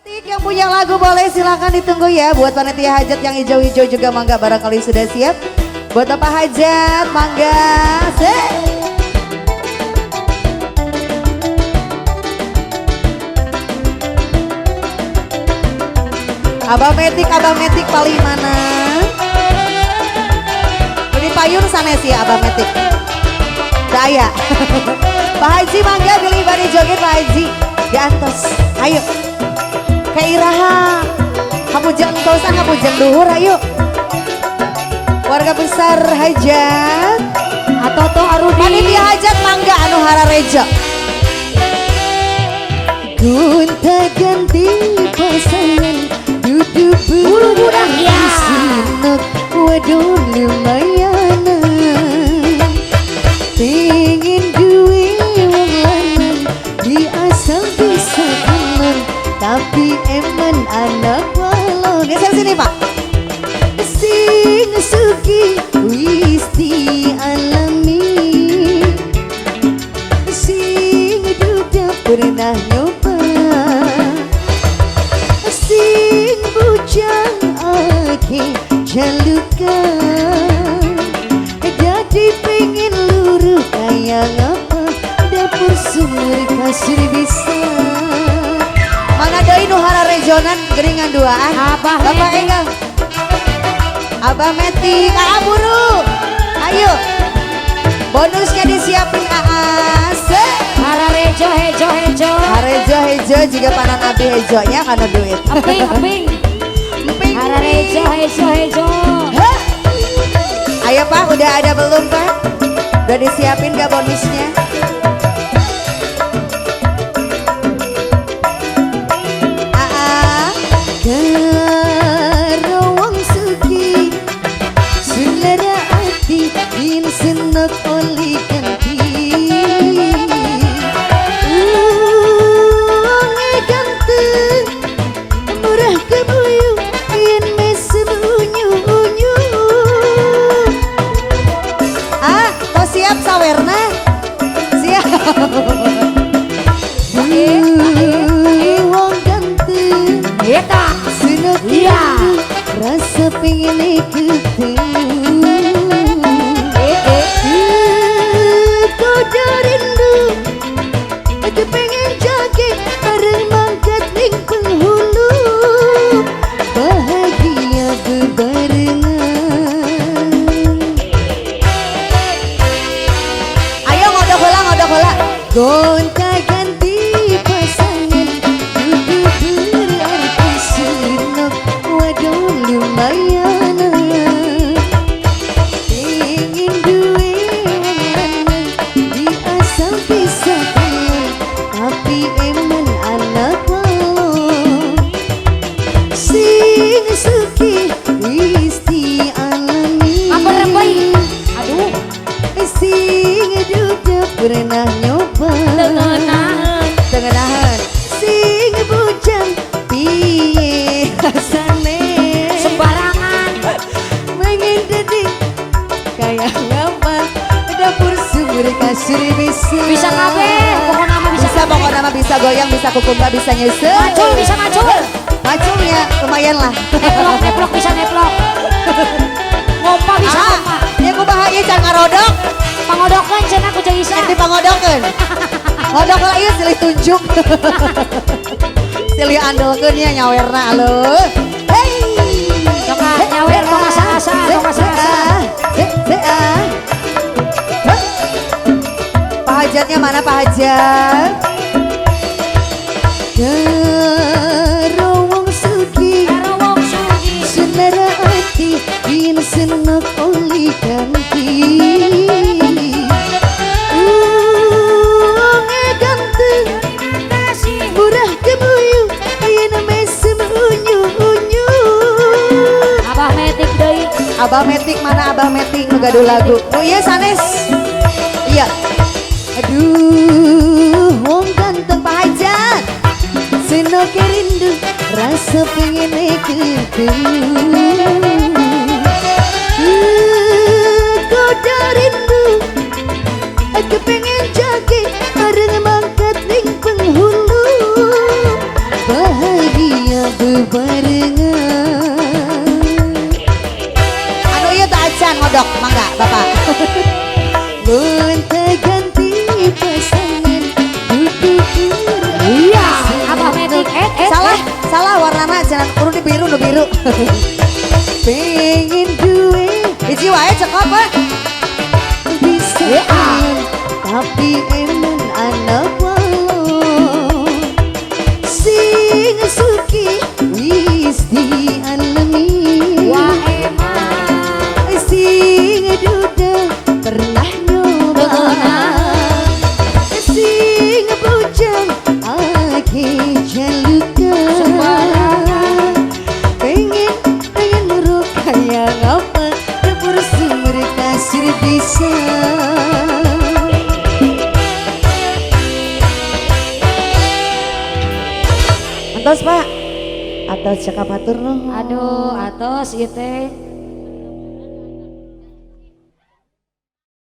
Yang punya lagu boleh silakan ditunggu ya. Buat panitia hajat yang hijau-hijau juga mangga barangkali sudah siap. Buat Bapak hajat mangga. Abah Metik paling mana? Beli payun sanes ya Abah Metik. Daya. Pak Haji mangga beli bari joget Pak Haji. Diantos. Ayo. Kairaha. Kapujeng entosan kapujeng duhur ayo. Warga besar hajat atau toh Arudi. Panitia hajat mangga anu hararejo. Gonta ganti pasangan duduk budak ya. Sinok wadon lumayan. Pengen duwe wong lanang di asal bisa temen tapi eman anak walon. Geser sini Pak. Sing sugi wis dialami, sing duda pernah nyoba, sing bujang akeh jalukan, jadi pengen luruh kaya ngapa dapur sumur kasur bisa. Mana deui nu hararejonan geringan duaan. Abah Bapak Enggal. Abah Metik, Aa buru. Ayo. Bonusnya disiapin Aa. Hararejo hejo hejo. Harejo hejo juga panan abi hejonya karena duit. Emping emping. Emping. Hararejo hejo hejo. Hah? Ayo Pak, udah ada belum Pak? Udah disiapin gak bonusnya? Aa. Karo wong sugih selera ati yen senok oli ganti. Wonge ganteng murah kebuyu yen mesem unyu-unyu. Ah, toh siap sawerna? Siap. Wong ganteng Eta. senok Iya. rasa pengen ketemu. Koda rindu kepengen jage bareng mangkat ning penghulu, bahagia bebarengan. Ayo ngodok heula, ngodok heula. Gonta ganti pasangan dudu berarti sinok wadon lumayan. Ingin duwe wong lanang di asal bisa temen tapi eman anak walon, sing sugih wis dialami. Apa rebei? Aduh. Sing duda pernah nyoba. Tengenahan. Tengenahan. Sing bujang piye rasane Sembarangan. pengen dadi kaya ngapa dapur sumur kasur bisa. Bisa kabeh, pokoknya mah bisa. Bisa pokoknya mah bisa goyang, bisa kukumba, bisa nyese. Macul bisa macul. Maculnya lumayan lah. Neplok neplok bisa neplok. Ngompa bisa Ah, ngompa. ya kumaha ieu can ngarodok. Pangodokeun cenah ku jeung Isa. Nanti pangodokeun. Ngodok lah ieu silih tunjuk. Silih andelkeun nya nyawerna aleuh. Hey. Sok ah, nyawer tong asa-asa, tong asa-asa. Pak Hajatnya mana Pak Hajat? Karo wong sugih Karo wong sugih. selera ati yen senok oli ganti. Wonge ganteng murah kebuyu yen mesem unyu-unyu. Abah Metik deui. Abah Metik mana Abah Metik nu gaduh lagu. Oh iya sanes. Iya. Aduh wong ganteng Pak Hajat. senok rindu rasa pengen ketemu. Koda rindu kepengen jage bareng mangkat ning penghulu, bahagia. Bebarengan. Anu ieu teh acan ngodok, mangga Bapak. Gonta ganti pasangan duduk. Iya, Abah Metik eh eh. Salah, salah warnana jangan kudu di biru nu biru. Pengen duwe Hiji wae cekap we. Bisa Ya. tapi eman anak walo sing suki wis dialami. Wah emang. Sing duda pernah nyoba, sing bujang ake jalukan. Pengen pengen muruk kayak apa dapur sumber kasir desa. Entos Pak. Atos cekap hatur nuhun. Aduh, atos ieu teh.